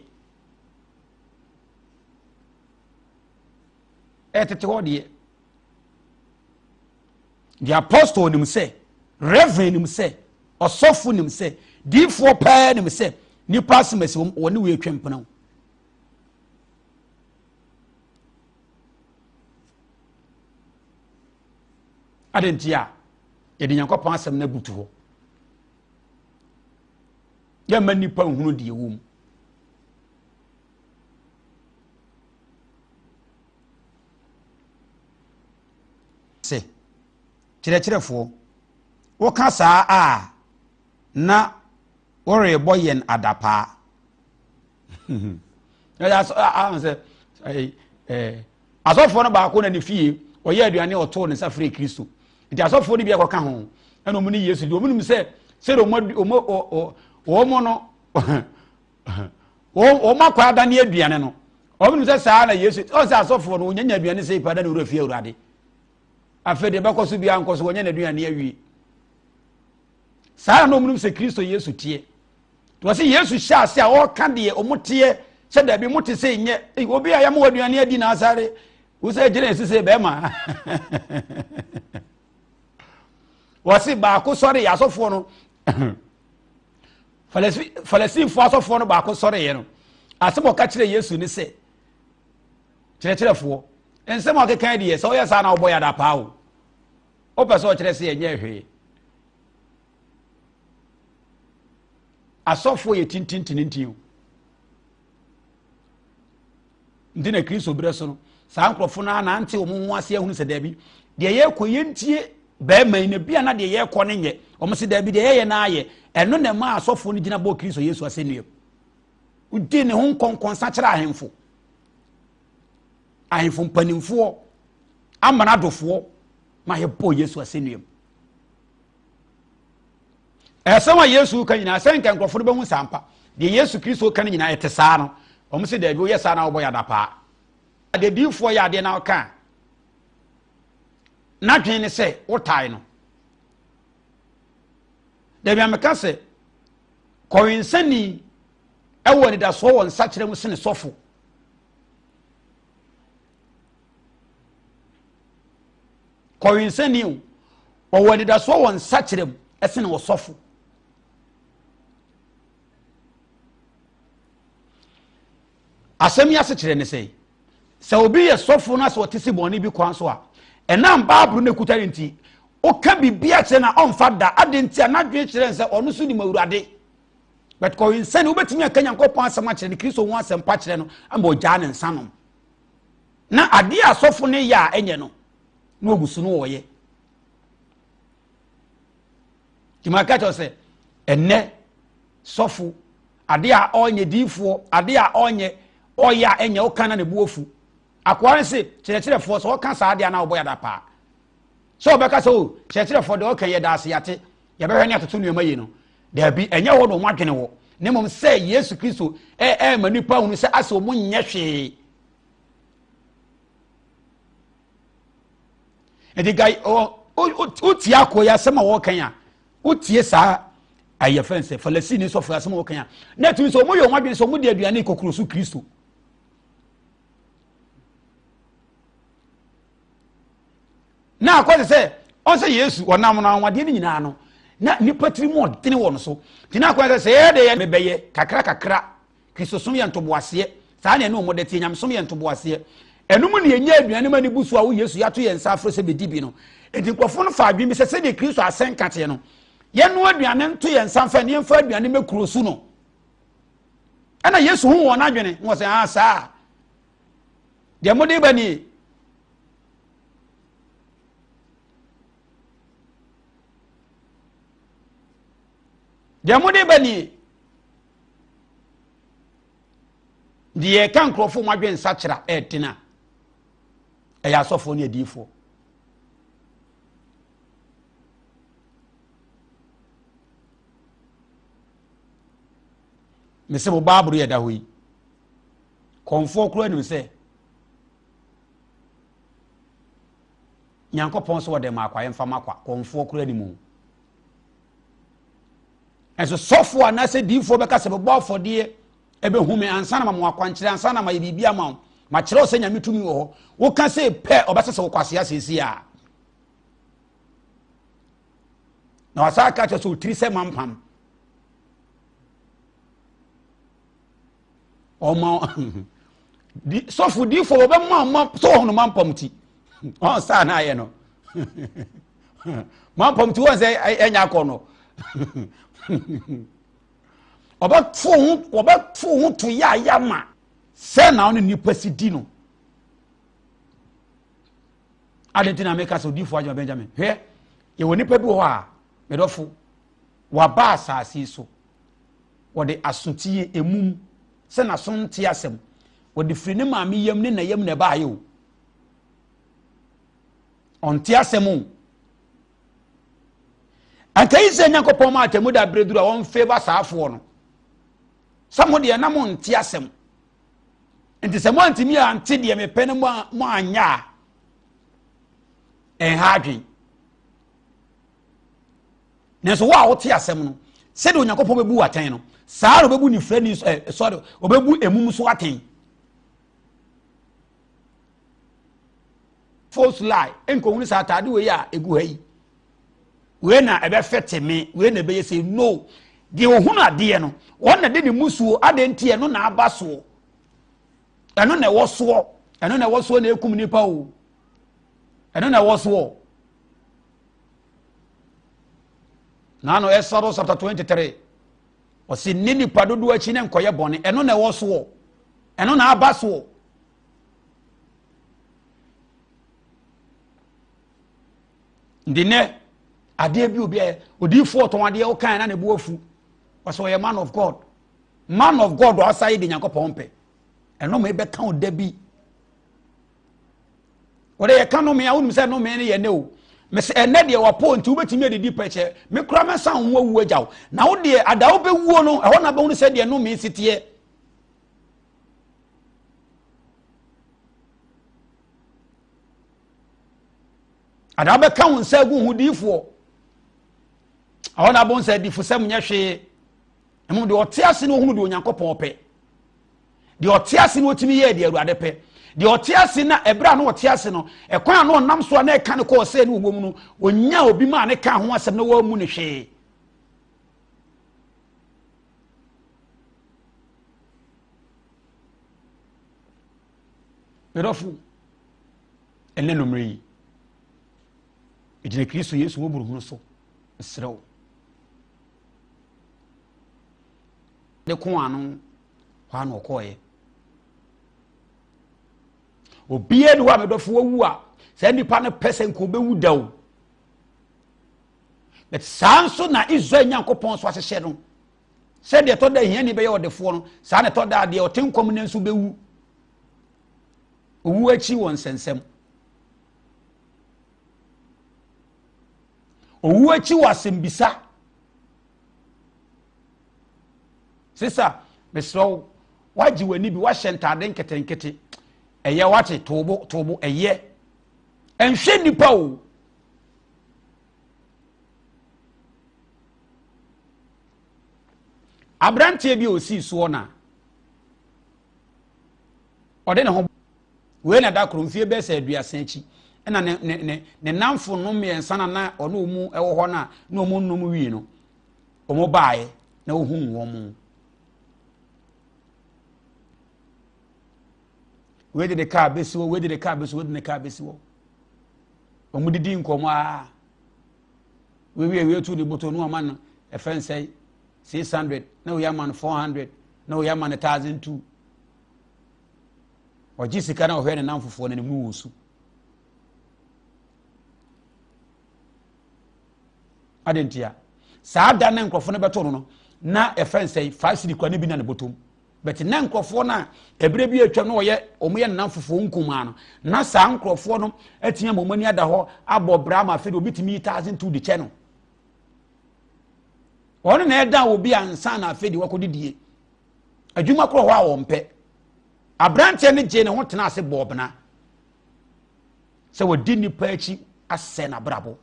Ɛyɛ tete hɔ deɛ. The apostle nim sɛ, reverend nim sɛ, ɔsɔfo nim sɛ, diifoɔ pɛɛ nim sɛ nipa asɛm asi wɔn ne wei atwa mpena. Adɛn nti a yɛde Nyankopɔn asɛm no abutu hɔ? Yɛmma nnipa nhunu deɛ ɛwɔ mu. Sɛ, kyerɛkyerɛfoɔ, woka saa a na worebɔ yɛn adapaa. Asɔfoɔ no baako na ne fie ɔyɛ aduane ɔtoo ne nsa frɛ Kristo. Nti asɔfoɔ no bi akɔka ho ɛna wɔn ne Yesu di. Wɔn nim sɛ sɛdeɛ wɔn no wɔn akɔ adane aduane no wɔn nim sɛ saa na Yesu ɔn sɛ asɔfoɔ no wɔnyanya aduane sɛ ipa da ne wura fie awurade. Afei deɛ bɛkɔ so biara nkɔ so wɔnyɛ n'aduane awie. Saa na wɔn nim sɛ Kristo Yesu teɛ. Wɔsi Yesu hyɛ ase a ɔreka deɛ wɔn teɛ sɛ dabi mo te sɛ nyɛ obi a yɛma wɔ aduane adi na asare wosɛ gyina esi sɛ bɛrima. Wɔsi baako sɔre yɛ asɔfoɔ no Falasifoɔ asɔfoɔ no baako sɔre yɛ no asɛm ɔka kyerɛ Yesu ne sɛ kyerɛkyerɛfoɔ nsɛm a ɔkeka deɛ sɛ ɔyɛ saa na ɔbɔ yɛ adapaa o wopɛ sɛ ɔkyerɛ sɛ yɛnyɛ hwee. Asɔfoɔ yɛ tintintinintin o. Nti na Kristo berɛ so no, saa nkurɔfoɔ no anante wɔn ho ase ahunu sɛ daabi, deɛ yɛrekɔ yɛntie bɛrima yi na bia na deɛ yɛrekɔ no nyɛ. Wɔn sɛ daabi deɛ yɛyɛ no ayɛ. Ɛno na ɛma asɔfoɔ no gyina bɔɔ Kristo Yesu asɛnnua mu. Wodi ne ho nkɔnkɔnsa kyerɛ ahemfo, ahemfo mpanimfoɔ, amanadofoɔ ma yɛbɔɔ Yesu asɛnnua mu. Ɛsɛm a Yesu ka nyinaa sɛ nka nkurɔfo no bɛhu saa mpa. Deɛ Yesu Kristo ka no nyinaa ɛte saa no, wɔn sɛ daabi woyɛ saa na wobɔ yɛ adapaa. Deɛ diifoɔ yɛ adeɛ na ɔka a, n'adwene ne sɛ wotae no. Dabi ameka sɛ kɔwensani ɛwɔ anidasoɔ wɔ nsakyerɛ mu sene sɔfo. Kɔwensani o, ɔwɔ anidasoɔ wɔ nsakyerɛ mu ɛsene ɔsɔfo. Asɛm yi asekyerɛ ne sɛ, sɛ obi yɛ sɔfo na sɛ ɔte si bɔne bi kwan so a, ɛnam Bible no ekuta no nti, woka biribi akyerɛ na ɔmfa da. Ade nti a n'adwene kyerɛ sɛ ɔno nso nim Awurade. But kɔwensani wobɛtumi aka Nyankopɔn asɛm akyerɛ no, Kristo ho asɛmpa kyerɛ no ama ɔgyaa ne nsa nom. Na adeɛ a asɔfo no yɛ a ɛnyɛ no, na wɔgu so no wɔyɛ. Nti maka kyerɛ sɛ ɛnɛ sɔfo adeɛ a ɔnyɛ diifoɔ adeɛ a ɔnyɛ ɔyɛ a ɛnyɛ ɔka na ne bu afu. Akoa no se kyerɛkyerɛfoɔ sɛ ɔka saa adeɛ na ɔbɔ yada paa. Sɛ ɔbɛka sɛ o kyerɛkyerɛfoɔ deɛ ɔka yɛ daase yate yɛbɛhwɛ ne atoto nneɛma yie no. Daabi ɛnyɛ hɔ na wɔn adwene wɔ. Na mmom sɛ Yesu Kristo ɛɛma nipa hunu sɛ asɛ wɔn nyɛ hwee. Nti ka wotie akoa yi asɛm a wɔka a wotie saa ayɛ fɛn sɛ Falasini sɔfo asɛm a wɔka a na ɛtumi sɛ wɔyɛ wɔn adwene sɛ wɔde aduane kɔkoro so Kristo. Na akɔ sɛ ɔn sɛ Yesu ɔnam no anwanwadeɛ no nyinaa no na nipa tiri mu ɔdene wɔ no so nti na akɔ sɛ sɛ yɛyɛ de yɛ mebɛyɛ kakra kakra Kristosom yɛ ntoboaseɛ. Saa na ɛne wɔn da teɛ. Nyamesom yɛ ntoboaseɛ. Ɛno mu na yɛnya aduane ma ne bu so a wo Yesu yɛato yɛn nsa afrɛ sɛ bɛdi bi no. Enti nkurɔfoɔ no fa adwene bi sɛ sɛdeɛ Kristo asɛnka teɛ no, Yɛnoa aduane nto yɛn nsa mfa ne yɛmfa aduane mɛkuro su no. Ɛna Yesu hu wɔn adwene na wɔsɛ ah saa. Deɛ mode ba nie. Deɛ mode ba nie. Deɛ yɛka nkurɔfoɔ mu adwene nsakyera ɛɛdena ɛyɛ asɔfoɔ ne adiyifoɔ. Mese mo Bible yɛ da hɔ yi. Kɔnfoɔ koraa nim sɛ Nyankopɔn sɛ wɔde ma akwa yɛmfa ma kwa. Kɔnfoɔ koraa nim o. Ɛnso sɔfoɔ anaasɛ diifoɔ bɛka sɛ bɛbɔ afɔdeɛ ɛbɛhu me ansa na ma mo akwankyerɛ ansa na ma yɛ biribi ama wo. Makyerɛ wo sɛ Nyame tumi wɔ hɔ. Woka sɛ pɛ ɔbɛsɛ sɛ wokwasea seesie a. Na wasa aka kyerɛ sɛ otiri sɛ mampam. Ɔma sɔfo diifo wɔbɛma ɔma sɛ ɔhono mampam ti. Ɔn saa na ayɛ no. Mampam ti wɔn sɛ ɛnya akɔ no. Ɔbɛto ho wɔbɛto ho to yaaya ma sɛ na ɔne nipa si di no. Adi nti na meka sɛ odiifo Adwuma Benjamin hwɛ yɛwɔ nipa bi wɔ hɔ a medɔfo waba asase yi so wɔde asotie emum sɛ n'aso nte asɛm wɔde firi ne maame yam ne na yam na ɛbaayɛ o ɔnte asɛm o anka yi sɛ nyankopɔn ma atɛmu da berɛ duru a wɔmfeva saafoɔ no sɛ mo deɛ na mo nte asɛm nti sɛ moantumi ante deɛ mepɛ no mo anyɛ a ɛnha adwen nanso wo a wote asɛm no sɛdeɛ onyankopɔn bɛbu atɛn no saa na ɔbɛbu nifirani ɛ sɔre ɔbɛbu emum so atɛn false lie nkɔhunu sɛ ataade wei a ɛgu ha yi wei na ɛbɛfɛte me wei na ɛbɛyɛ sɛ no deɛ ɔhunu adeɛ no wɔn na de ne musuo adeɛ nti ɛno na aba soɔ ɛno na ɛwɔ soɔ ɛno na ɛwɔ soɔ na ɛkum nipa o ɛno na ɛwɔ soɔ naano Exodus chapter 23 ɔsi ne nipa dodoɔ akyi ne nkɔyɛ bɔne ɛno na ɛwɔ soɔ ɛno na aba soɔ Nti nnɛ adeɛ bi obi ayɛ odiifoɔ ɔtɔn adeɛ ɔkan na ne bo afu wɔsɛ ɔyɛ man of God man of God ɔsa yɛ de nyankopɔn pɛ ɛno ma ɛbɛka wo da bi wɔde yɛka nome a wonim sɛ nome no yɛ nɛ o mɛsɛ ɛnɛ deɛ wapɔ nti wobɛtumi adidi pɛkyɛ me kora mɛsa wo ho awu agya wo na wo deɛ ada wobɛwuo no ɛhɔ na bɛhunu sɛ deɛ nome si teɛ Anaa wobɛka wo nsa agu ho diifoɔ. Ɛhɔ na abɔ nsa adifosɛm nyɛ hwee. Mmom deɛ ɔte ase no ɔhunu deɛ Onyankopɔn pɛ. Deɛ ɔte ase no ɔtumi yɛɛ deɛ Awurade pɛ. Deɛ ɔte ase na ɛberɛ a na ɔte ase no, ɛkwan a na ɔnam so a na ɛka no kɔɔ sɛ ne ɔwɔ mu no, ɔnya obi maa ne ka ho asɛm na wɔammu no hwee. Medɔfo, ɛnɛ nommerɛ yi, ɛgyina Kristo Yesu mmɔborɔhunu so, mesrɛ wo. Ne ko ano hɔ ano ɔkɔɔeɛ. Obiara ni hɔ a medɔfo wawu a saa nipa no pɛ sɛ nka ɔbɛwu da o. But saa nso na Israel Nyankopɔn nso ahyehyɛ no. Sɛdeɛ ɛtɔ da hiani bɛyɛ ɔdefoɔ no, saa na ɛtɔ da deɛ ɔte nkɔm no nso bɛwu. Owu akyi wɔ nsɛnsɛm. Owu akyi wɔ asɛmbisa. Sisa, mesrɛ wo, woagye w'ani bi, woahyɛ ntaade nketenkete. Ɛyɛ wate toobo toobo ɛyɛ. Ɛnhwɛ nnipa o. Aberanteɛ bi a ɔsii soɔ na ɔde ne ho wei na da koro mfie bɛyɛ sɛ aduasa akyi ɛna ne ne ne ne namfo no mmiɛnsa na na ɔne wɔn wɔ hɔ na na wɔn nom wie no wɔn baeɛ na wɔhuu wɔn wei de ne kaa bɛsi hɔ wei de ne kaa bɛsi hɔ wei de ne kaa bɛsi hɔ wɔn didi nkɔmɔ aa. Wei wei tu ne bɔtɔ no ama no ɛfɛn sɛ 600 na wei ama no 400 na wei ama no 1002. Ɔgye sika na ɔhwɛ ne namfofoɔ no anim no wɔ su. Adɛn ntia? Saa da na nkurɔfoɔ no bɛto no no na ɛfɛn sɛ 5 cedi kura ne bi na ne bɔtɔm. But na nkurɔfoɔ no a ɛberɛ bi atwam na wɔyɛ wɔn yɛ nnam fofoɔ nkumaa no na saa nkurɔfoɔ no atumi ama wɔn ani ada hɔ abɔ bra ma afei de obi tumi yi 1002 de kyɛ no. Wɔn na ɛda obi ansa na afei de wakɔdidie. Adwuma korɔ hɔ a wɔmpɛ. Aberanteɛ no gyee ne ho tena ase bɔɔ bena sɛ wɔdi nnipa akyi asɛ n'abrabɔ.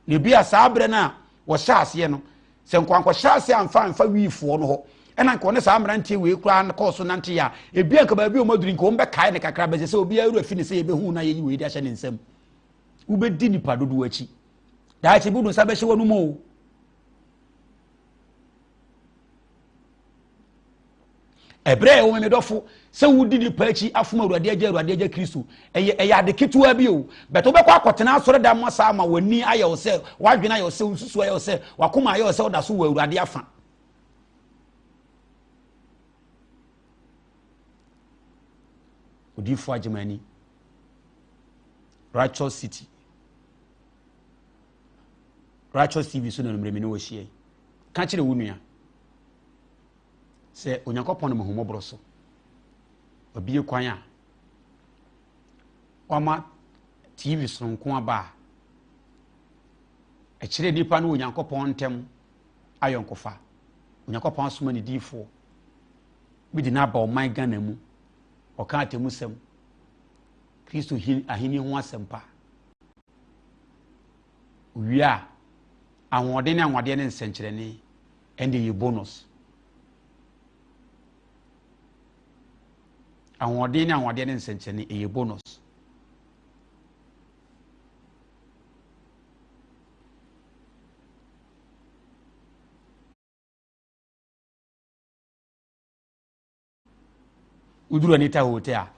Na ebi a saa berɛ no a wɔhyɛ aseɛ no, sɛ nkwankɔhyɛ aseɛ amfa amfa wiifoɔ no hɔ, ɛna nka ɔne saa mmeranteɛ wei koraa kɔɔ so nante a, ebi a nka baabi a wɔn aduru nka wɔn bɛkae ne kakra bɛsɛ sɛ obiara wura fi ne sɛ yɛbɛhu na yɛyi wei de ahyɛ ne nsam. Wobɛdi nipa dodoɔ akyi. Daakye bi wode nsa bɛhyɛ w'anum o. Ɛberɛ a ɛwɔ me dɔfo sɛ wodi nipa akyi afom Awurade Agya Awurade Agya Kristo ɛyɛ ɛyɛ ade ketewa bi o bɛtɛ wobɛkɔ akɔtena asɔre da mu saa ma w'ani ayɛ wo sɛ w'adwene ayɛ wo sɛ nsusu ayɛ wo sɛ w'akoma ayɛ wo sɛ woda so wɔ Awurade afa. Odiifo Agyemani, Righteous City, Righteous TV so na numere me ne wɔ hyia yi. Ka kyerɛ wo nua sɛ Onyankopɔn nam ahummɔborɔ so wabie kwan a wama TV soronko aba a ɛkyerɛ nnipa ne Onyankopɔn ntam ayɔnkofa. Onyankopɔn asoma ne diifoɔ bi de no aba ɔman Ghana mu, ɔka atemmusɛm, Kristo ahenni ho asɛmpa. Owie a, ahoɔden ne anwadeɛ ne nsɛnkyerɛnne ɛnde yɛ bonus. Ahoɔden ne anwadeɛ ne nsɛnkyerɛnne ɛyɛ bonus. Woduru Anita Hotel a,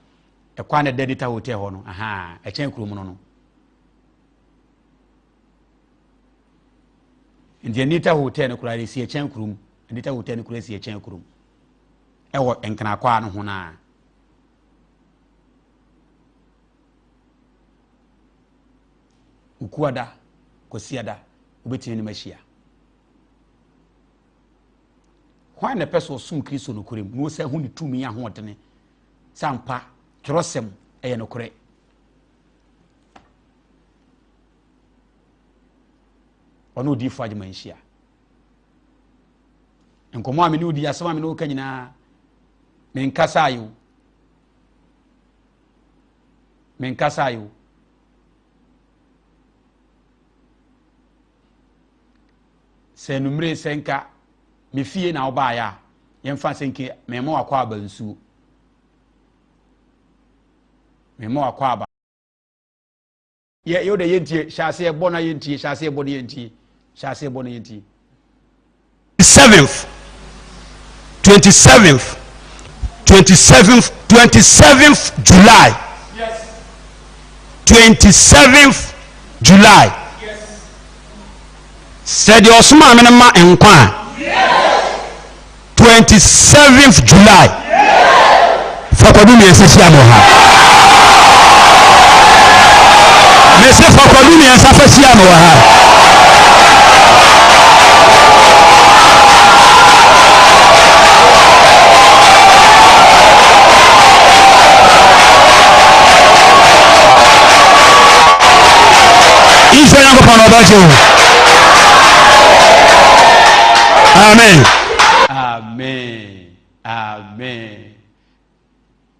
ɛkwan na ɛda Anita Hotel hɔ no, ahaa, ɛkyɛn kurom no no. Nti Anita Hotel no koraa ɛsi ɛkyɛn kurom. Anita Hotel no koraa ɛsi ɛkyɛn kurom. Ɛwɔ Nkrakwaa no ho naa. Ukuada, Kwasiada, wobɛtumi ne mahyia. Hwan na ɛpɛ sɛ ɔsom Kristo nokorɛ mu na ɔsan hu ne tumi ahoɔdene sɛ ampa twerɛsɛm ɛyɛ nokorɛ? Ɔne odiyifoɔ agyema nhyia. Nkɔmmɔ a me ne wodi, asɛm a me ne woka nyinaa, menkasa ayo. Menkasa ayo. Sɛ anumere sɛ nka me fie na wobaeɛ a, yɛmfa sɛ nke mema wakɔ aba nsuo. Mema wakɔ aba. Yɛ yɛ de yɛntie hyɛ aseɛ bɔ na yɛntie hyɛ aseɛ bɔ na yɛntie hyɛ aseɛ bɔ na yɛntie. 7th 27th 27th 27th July 27th July sɛ deɛ ɔsomaa me no ma nkwa a 27th July fa kwadu mmiɛnsa hyia me wɔ ha mese fa kwadu mmiɛnsa fa hyia me wɔ ha Israel Nyankopɔn na ɔbɛgye wo. Amen. Amen. Amen.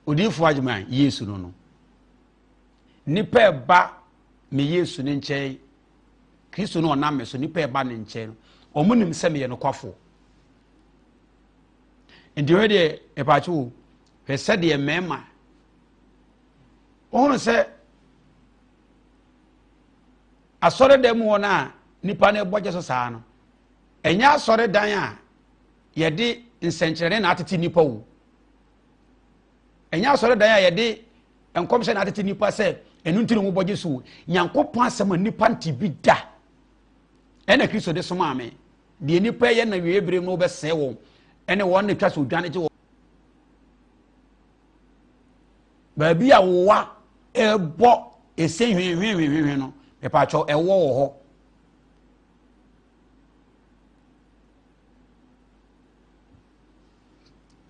Odiyifoɔ Agyeman Yesu no no. Nipa ɛba me Yesu ne nkyɛn, Kristo no ɔnam me so, nipa ɛba ne nkyɛn no, wɔn nim sɛ meyɛ nokwafoɔ. Nti hwɛ deɛ ɛpaakye o, hwɛ sɛdeɛ mmarima wɔhunu sɛ asɔredan mu hɔ no a nipa no ɛbɔ gye so saa no, ɛnyɛ asɔredan a yɛde nsɛnkyerɛnne na atete nipa o. Ɛnyɛ asɔredan a yɛde nkɔmhyɛ na atete nipa sɛ Ɛno nti na wɔbɔgye so. Nyankopɔn asɛm a nnipa nte bi da. Ɛna Kristo de somaa me. Deɛ nnipa yɛ na wie bere no wobɛsɛe wɔn. Ɛne wɔn na ɛtwa sɛ odwane gye wɔn. Baabi a wowa ɛbɔ ese hwehwehwehwe no, mepatwɔ ɛwɔ wɔ hɔ.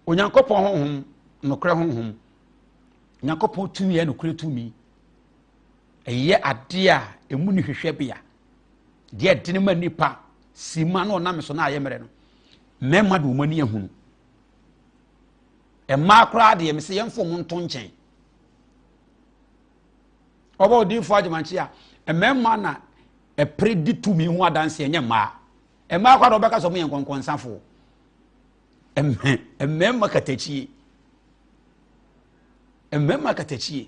Onyankopɔn honhom, nokorɛ honhom. Nyankopɔn tumi yɛ nokorɛ tumi. Ɛyɛ adeɛ a ɛmu ne hwehwɛbea. Deɛ ɛdene ma nipa sima na ɔnam so na ayɛ mmerɛ no, mmarima de wɔn ani ahunu. Mmaa koraa deɛ mesɛ yɛmfa wɔn nto nkyɛn. Ɔbɛ odiifoɔ agyemankyɛ a mmarima na ɛpere di tumi ho adanseɛ nyɛ mmaa. Mmaa koraa deɛ wɔbɛka sɛ wɔyɛ nkɔnkɔnsafoɔ. Mmarima katakyie. Mmarima katakyie.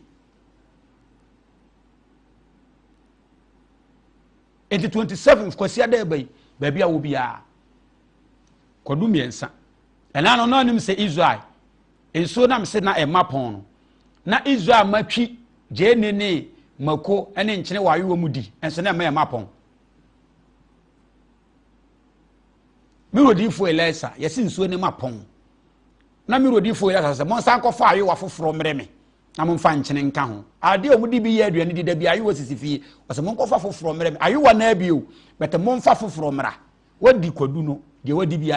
Enti 27 kwasi ada ɛba yi baabi a wɔ biara kwadu mmiɛnsa. Ɛna no na anim sɛ Israel nsuo nam se na ɛma pɔn no na Israel ma twi gyeene ne mako ne nkyene wɔ ayewa mu di nso na ɛma ɛma pɔn. Me wura Elisa yɛsi nsuo ne ma pɔn na me wura Elisa sɛ monsan kɔfa ayewa foforɔ mmerɛ me na momfa nkyene nka ho. Adeɛ a wɔde bi yɛ aduane di da bi ayewa sisi fie. Ɔsɛ monkɔfa foforɔ mmerɛ me. Ayewa naa bio, bɛtɛ momfa foforɔ mmra. Wadi kwadu no, deɛ wadi bi.